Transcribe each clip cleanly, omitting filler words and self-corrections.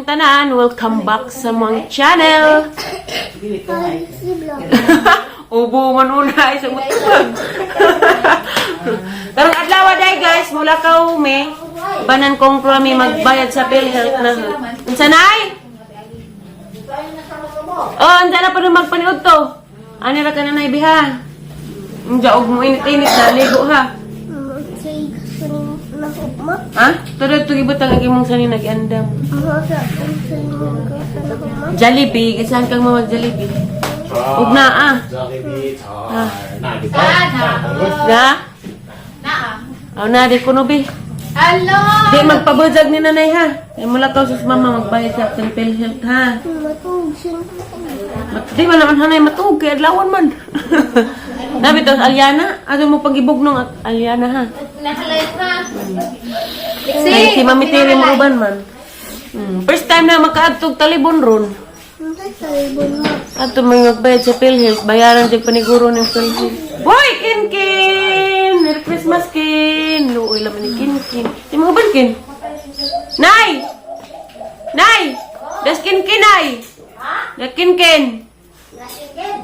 kanyong tanan. Welcome back sa mong channel. Ubo man una ay sa mutubag. Karong adlaw day guys, mula ka umi. Banan kong prami magbayad sa PhilHealth na. Unsa nay? Oh, unsa na pa rin magpaniud to? Ani ra ka na nay biha. Unja og mo init-init na ligo ha. Ha? Tudod tugibot ang imong sanin nag-andam. Jollibee, saan kang mamag Jollibee? Ug naa. Ah. Na? Aw na di kuno bi. Hello! Di magpabudjag ni nanay ha. Kay mula ka sus mama magbayad sa atong PhilHealth ha. Di man naman hanay matuog kay adlawan man. Nabi to Aliana, ato mo pagibog nung Aliana ha. Nakalay ha. Ay, si Mami Tere mo uban man. First time na makaadtog talibon ron. Ato may magbayad sa PhilHealth, bayaran sa paniguro ng PhilHealth. Boy, Kin Kin! Merry Christmas, Kin! Luoy laman ni Kin Kin. Di mga uban, Kin? Nay! Nay! Das Kin Kin, Nay! Das Kin Kin!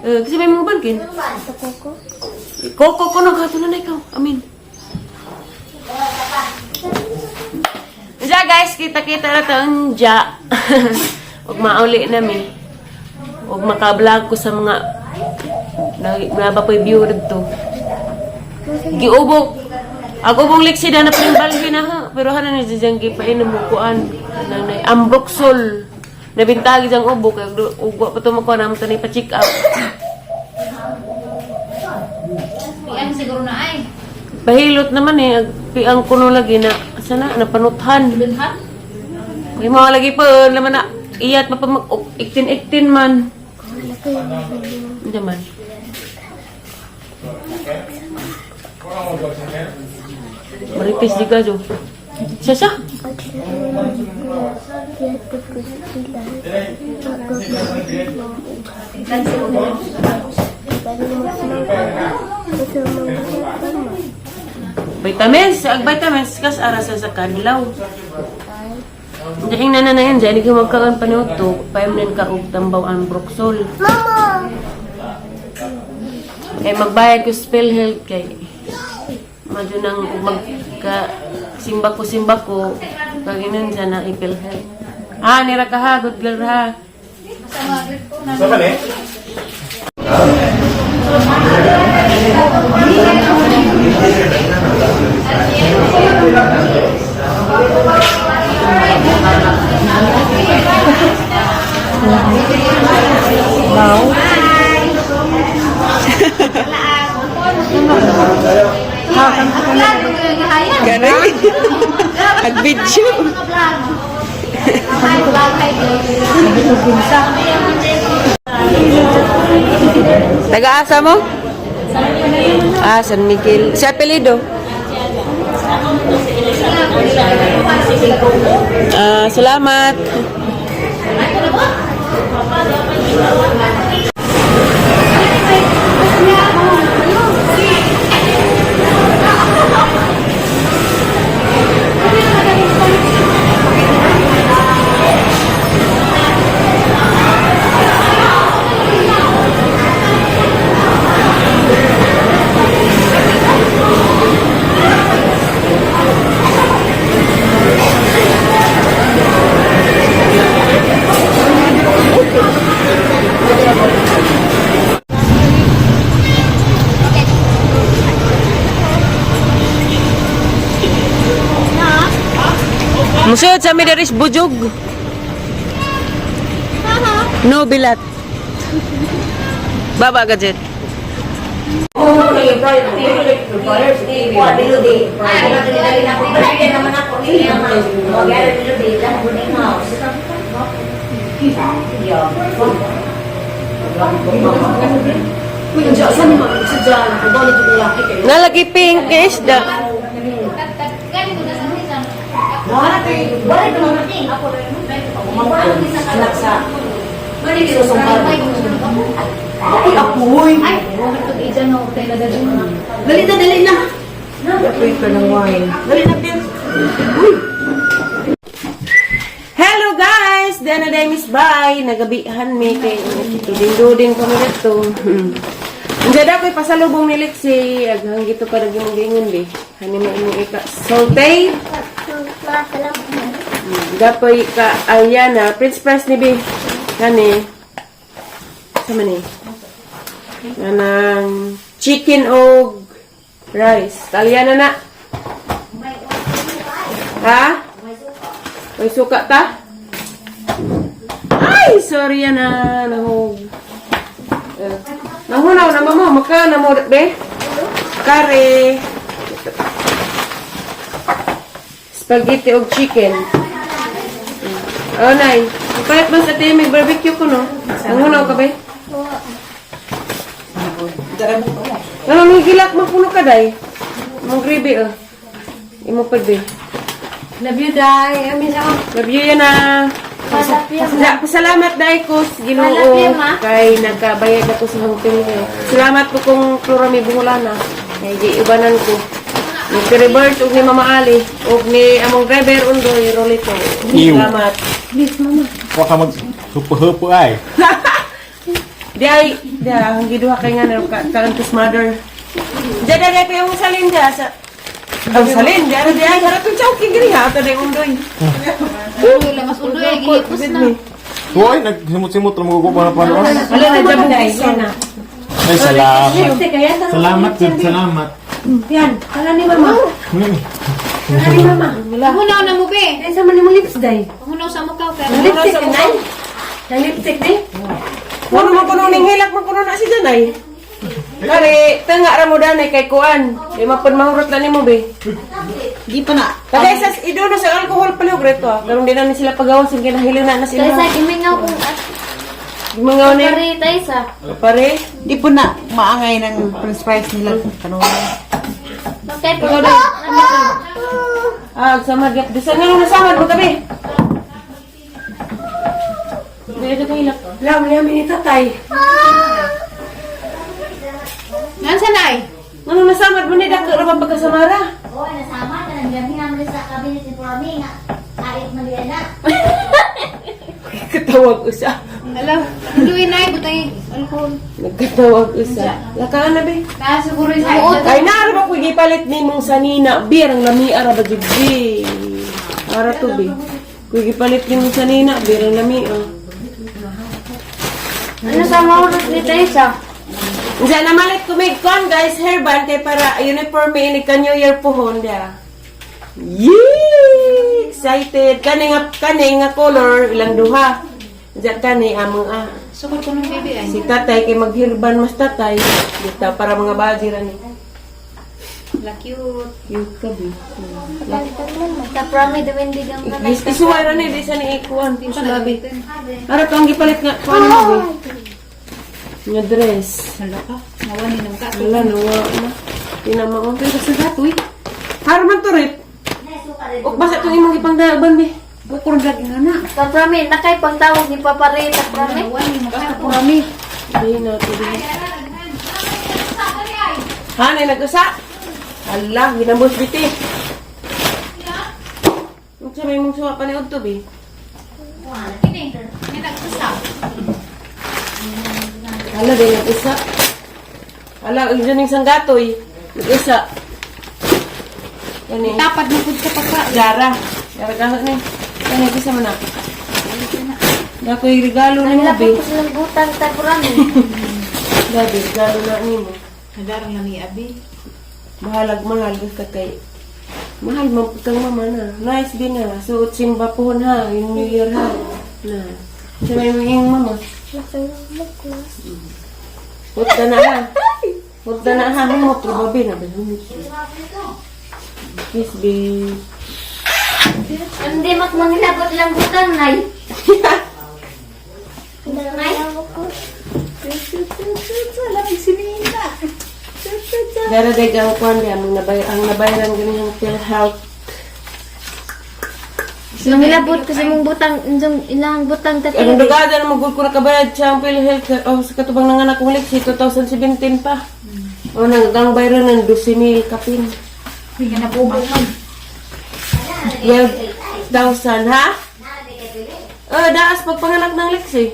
Eh, kasi may mga uban, Kin? Koko ko na, kato na na ikaw. Amin. Unja guys, kita-kita na to. Unja. Huwag mauli nami. Huwag maka-vlog ko sa mga na ba po'y view dito. Giubok. Ako ubong liksi na na pa balhi na ha. Pero hanan ni diyang gipainom mo kuan. Nanay Ambroxol. Nabintagi diyang ubo kay ugwa pa to makuha naman to ni pa-check up. Ano siguro na ay? Pahilot naman eh. Ang kuno lagi na sana napanuthan. Lunhan? May mga lagi pa naman na iyat pa pa mag iktin-iktin man. Hindi man. Marites di gajo. Siya siya. Vitamins, ag vitamins kas ara sa kadlaw. Hindi na na na yan, diyan ikaw magkaroon pa nito, paimnan ka og tambaw ang Broxol. Mama! Kay magbayad ko sa PhilHealth kay madyo nang magka simba ko kaginan siya na i-PhilHealth. Ah, nira ka ha, good girl ha. Sa eh? Ganun. Ag-video. Hi, vlog, hi, vlog. Taga-asa mo? Ah, San Miguel. Si apelido? Ah, salamat. Musod sa Midaris Bujog. No bilat. Baba gadget. Nalagi pink isda. Gani ko na sa hisan. Dali na, dali na. Apoy ka ng wine. Dali na, Bill. Hello guys! Diyan na dahil miss bye. Nagabihan mi kay duding-duding kami dito. Hindi daw ko'y pasalubong ni Lexi. Aghang gito pa naging gingon di. Hani mo imong ika saute. Dapoy ka Ariana, Prince Press ni B. Kani. Sama ni. Kanang chicken og rice. Taliana na. Ha? May suka ta? Ay, sorry na. Nahog. Eh, nahunaw na mo. Maka na mo, be. Kare. Spaghetti og chicken. Oh, nay. Kapalit mas ate, may barbecue ko, no? Nangunaw ka, be? Ano, may gilak mo puno ka, day? Mong gribi, oh. Imo pa, be. Love you, Day. Amin sa Love you yan, ah. Pasalamat, day ko sa Ginoo. Malapyo, ma. Kay nagkabayad ako sa hangping ko. Salamat ko kung plura may bungulana. Kay di ibanan ko. Ni Rebert ug ni Mama Ali ug ni among driver Undoy Rolito. Ew. Salamat. Wa ka mag hupo-hupo ay. Di ay, di ay, ang giduha kay nga na ka kaantos mother. Diyan na kay yung salin diya sa. Ang salin diya di ay harap yung chowking gini ha ato day undoy. Ulo, mas ulo eh, gihipos na. Hoy, nagsimot-simot lang mo pa na pa. Wala na jabong piso na. Ay, salamat. Salamat, good, salamat. Yan, kala ni Mama. Kala ni Mama. Hunaw na mo, be. Ay, sa man ni mo lips, Day. Hunaw sa mukha, pero. Lipstick, Nay. Na lipstick, Day. Puno man kuno ning hilak man kuno na si Janay. Kare, tanga ra mo danay kay kuan. Di mapud mahurot na nimo be. Di pa na. Tagay sa iduno sa alcohol pala greto ah. Karong di na ni sila pagawas sin kinahilo na na sila. Kaysa, gimingaw kung at Mga ni. pare, taysa. Pare. Di po na maangay ng french fries nila. Ano? Bakit po? Ah, samad gap. Dusa nga nung nasamad mo tabi. Di ka hilak. Lam, lam, ni tatay. Nan sa nay? Nganong nasamad mo ni dako ra ba pagkasamara? Oo, nasama ka nang gabi naman sa cabinet ni Formi nga. Kahit malian na. Katawag usa. Alam, ulo nay, butang alcohol. Nagkatawag usa. Lakaan na be. Na siguro sa Ay na ra ba ko gipalit nimong sanina? Bir ang lami ara ba jud be. Ara to be. Kuy gipalit nimong sanina, bir ang lami oh. Ano sa mahulot ni Taysa? Diyan na malit ko may con guys hairband kay para uniform may ini ka New Year pohon dia. Yee! Excited kani nga color ilang duha. Diyan kani among ah. Sukod ko ng baby ay. Si tatay kay maghirban mas tatay dita para mga baji ra ni. La cute. Cute ka bi. Ta prami duwindi ang kanay. Is isuway ra ni di sa ni ikuan. Sulabi. Ara to ang gipalit nga kuan mo bi. Nga dress. Hala ka. Nawa ni nang ka. Wala nawa na. Tinama ko pero sa gatoy. Har man to rip. Ok basta itong imong ipangdaban bi. Bukor lagi nga na. Ta prami nakay pangtawag ni Papa Ray ta prami. Nawa ni Basta purami. Di na to di. Ha, nay nag-usa? Ala, ginambos biti. Unsa may mong suwa pa ni Udto bi? Kini, ni nagkusa. Ala, di nag-usa. Ala, ang dyan yung sanggatoy. Nag-usa. Kani. Tapad mo pud sa pagka. Jara. Jara gano'n ni. Kani, kisa man na. Dako'y regalo ni mo, Ang be. ko silang butang ta prami. Gabi, regalo na ni mo. Nadarang lami abi. Mahalag mahal basta kay mahal man pud kang mama na. Nice din na. Suot simba pohon ha, yung New Year ha. Na. Sa may mga mama. Huta na ha. Huta na ha. Humot ro babi na ba? Humot. Kiss be. Hindi mak manghilabot lang butang nay. Nay. Dara day ang kuan di ang nabay ang nabayaran ganihang PhilHealth. Manghilabot kasi mong butang injong ilang butang ta. Ang dugada na magul ko nakabayad siya ang PhilHealth oh, sa katubang nanganak kong Lexi 2017 pa. O nang ang bayaran ng 12,000 kapin. Hindi na bubo man. 12,000 ha? Eh, daas pagpanganak ng Lexi.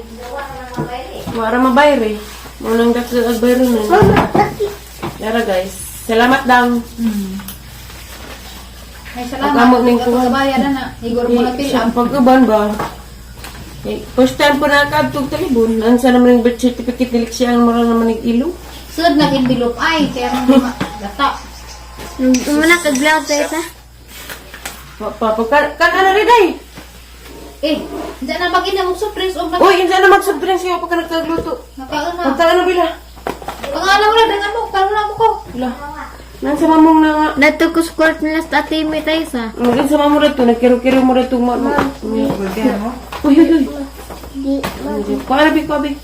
Wara mabayre. Mo nang daksa ag bayro na. Dara guys. Salamat dang. Ay, salamat. Pagkamot ning kuha. Pagkabayad na na. Igor mo na pila. Sa pag-uban ba? Eh, first time ko nakakabtog talibon. Ang sana naman yung birth certificate ni Lexi ang mura naman ng ilo. Sud na envelope ay kaya nang gata. Muna kag-vlog tayo sa. Pa, pa, pa, kan, ano rin ay? Eh, hindi na bagin na mo surprise og Uy, hindi na mag-soft drinks kayo pagka nagkagluto. nakaon na. Pagka ano bila? Pangalan mo na dengan mo, karon mo ko. Wala. Nang sama mong na nga. Dato ko sa court nila sa ate mi tayo sa. Magin sama mo rito, nagkiro-kiro mo rito. Uy, uy, uy. Kuha na, kuha, bi.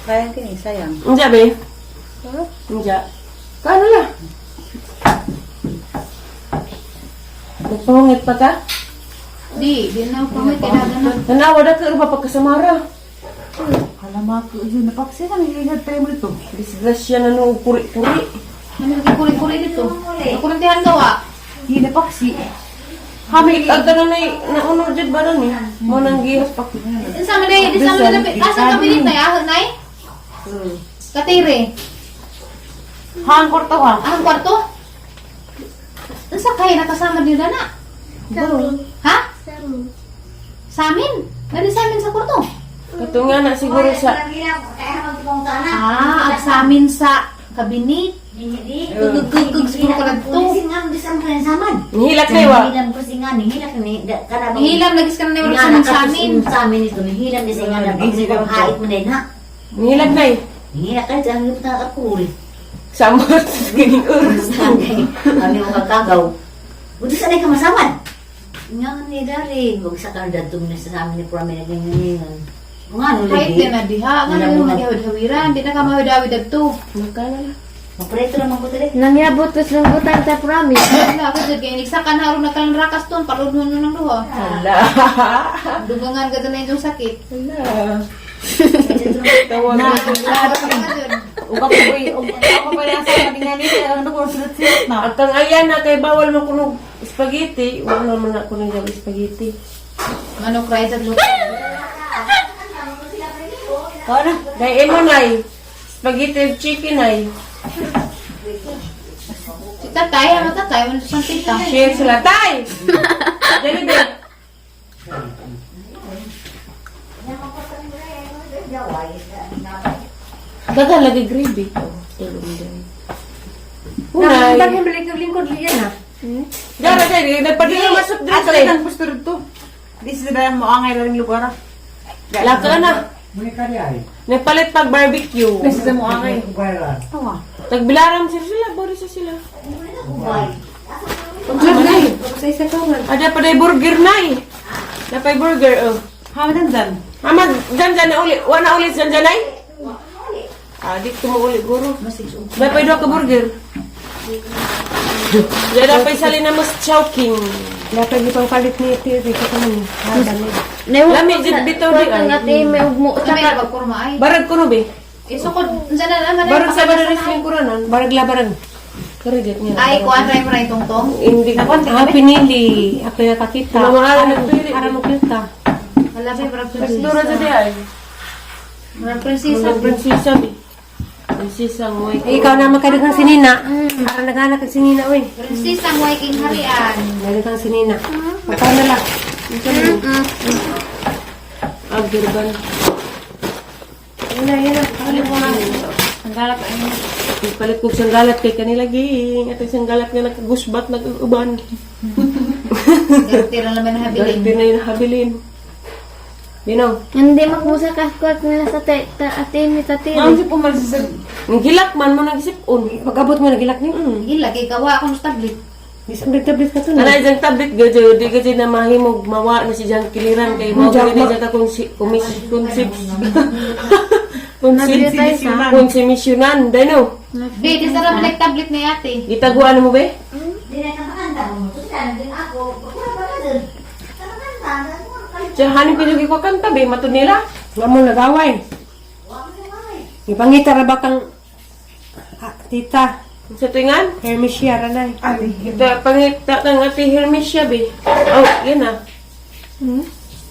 Kaya kini, sayang. Unja, be? Unja. Kaano la? Nagpahungit pa ka? Di, di na ko may kailangan na. Nanawa da ka ba pagkasamara? Kalamak, yun, napaksi na, may tayo mo ito. Disgrasya na no, kuri-kuri. Ano nagkuri-kuri dito? Kurintihan gawa. Hindi, napaksi. Hamil, ang tanan na naunod dyan ba nun eh? Mo nang gihas pa. Unsa man day, di sa man day. Asa kami dito ay ahon nay? Katire. Hang kwarto ha. Ang kwarto? Unsa kay nakasama nila na? Ha? Sa amin? Nari sa amin sa kwarto? Katunga na siguro sa. Ah, ang sa amin sa kabinet. Kugugugug siguro ko lang to. Nihilak na iwa. Hilam ko singan, hilam ni kada Hilam lagi ka na wala sa sa amin. Sa amin ito, hilam ni singan na pag hait mo din ha. Nihilak na eh. Hila ka dyan, ang nakakuri. Samot, ganing oras. Kami mo kagagaw. Buti sanay ka masamad. Nga ni dari, wag sa kanila na sa amin ni Prami na ganyan. Nga ano Kahit lagi. din na diha, nga Wala na mo na. maghawid-hawiran, di na ka mahawid-hawid adto. Magkano na? Mapreto naman ko dali. Nangyabot ko sa butang sa promise. Wala ako jud kay inigsa ka na aron nagkalang rakas ton, paludhon mo ng duha. Hala. Dugangan ka na yung sakit. Hala. Tawag Na, na. Uga ko, uy, ako pa rin sa katingali, ano ko, sunod-sunod na. At kang ayan na kay bawal mo kunog spaghetti, wala naman ako nang gawin spaghetti. Manok rice at luto. Kau na. Dahil mo nay, spaghetti and chicken ay. Si tatay, ano tatay, wala sa tita. Share sila. Tay! Jollibee. Daga lagi gravy. Oh, tulong din. Unay. Daghan balik yung lingkod liya na. Dara dara, nagpadala masuk drinks Ato eh. lang gusto rito. Di sila mo angay lang lugar. ah. Laka na. Nagpalit pag barbecue. Di sila mo angay. Tawa. Tagbilaran sila sila, boris sa sila. Pagsabi. Sa isa ka man. Ada pa day burger na eh. Napay burger oh. Hamadan dan. Mama, dyan dyan na uli. Wa na uli dyan dyan ay? Ah, di ko uli guro. Napay doon ka burger. Diyan napay sali na mas chowking. Dapat di pang palit ni Tiri ko man. Lami, jud bitaw di ay. Ang ate mi ug mo Sa may pagkurma ay. Barag ko no be. Isukod, unsa na naman ay. Barag sa barag wrestling ko ranon. Barag la barag. Karigit niya. Ay, kuan ray mo ray tungtong. Hindi ko. Ah, pinili. Ako yung nakakita. Mamahalan ng pili. Para mo kita. Wala pa barag Mas prinsesa. dura sa di ay. Barag prinsesa. Mga prinsesa be. Prinsesa mo ay. Eh, ikaw na magkadagang sinina. Para naghanap kag sinina, uy. Prinsesa mo ay king harian. Nagdagang sinina. Magkano na lang. Ah, girban. Yun na, yun na. Palit mo na. Ang galap ay mo. Palit kong sanggalat kay kanila ging. At ang sanggalat nga nakagusbat nag-uban. Tira naman na habilin. Dahil na yung habilin. Bino, Hindi makusa ka court nila sa ate mi sa tiri. Ang si pumalis sa ang gilak man mo nag-isip-on. Pag-abot mo, nagilak niyo. Hila kay kawa ako sa tablet. Di sa tablet ka to na. Kana isang tablet gadyo, di gadyo na mahimog mawa na si Jang Kiliran kay mo Jang gani na ka kung si kumis konsip. Konsip konsumisyonan dano. Di, di sa naman tablet ni ate. Gitaguan mo be? Di na nakakanta mo. Sudan din ako. Pagkura pa ka dun. Nakakanta. Siya hanin ko yung kanta be matud nila. Nga mo nagaway. Ipangita ra ba kang ah, tita Sa tuingan? Hermesia ranay. Ita pangita kang ate Hermesia be. Oh, yan na.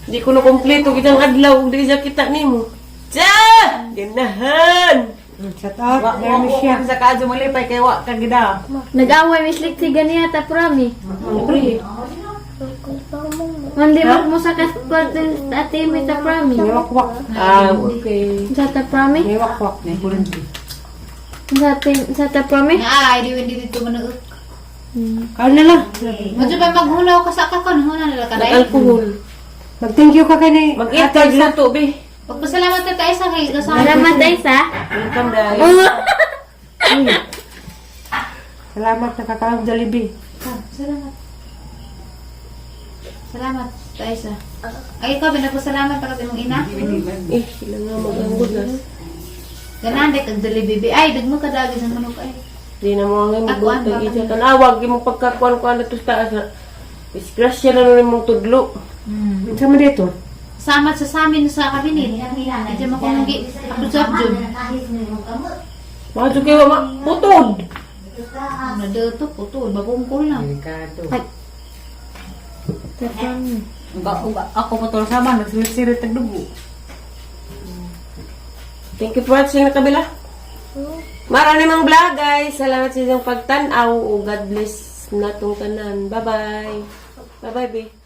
Di ko na kompleto kitang adlaw ug di siya kita nimo. Cha! Ganahan! Shout out. Wa siya. Sa kaadyo malipay kay wa ka gida. Nag-away mislik si ganiya ta prami. Mandi mo mo sa kwarto ate mi ta prami. Ah, okay. Sa ta prami? Sa ta prami? Ay, di hindi dito manuot. Kaon na lang. Medyo ba maghunaw ka sa kakon, hunaw na lang ka dahil. Nag-alcohol. Mag-thank you ka kay ni Mag-eat kag luto, be. Pagpasalamat na tayo sa kay kasama. Salamat ay sa. Welcome, guys. Salamat nakakaon Jollibee. Ah, salamat. Salamat tayo sa. Ay, ikaw, pinapasalamat pa kasi mong ina. Eh, sila nga mag-anggod na. Ganahan, dek, ang dali, baby. Ay, dagmo ka dagi sa manok ay. Di na mo ang Ako, mabuhat ang ang isa. Tanawag, yung pagkakuan-kuan na to sa taas na. Disgrasya na nun mong tudlo. Unsa man dito? Samat sa samin sa kabinet. Medyo makungi. Ako sa abjud. Mga dyan kayo, ma putod! Ano dito, putol, babungkol na. Ta prami. Ako patol sama nagsirit-sirit tag dugo. Thank you for watching na kabila. Marami mang vlog, guys. Salamat sa inyong pagtanaw. O God bless natong tanan. Bye-bye. Bye-bye, be.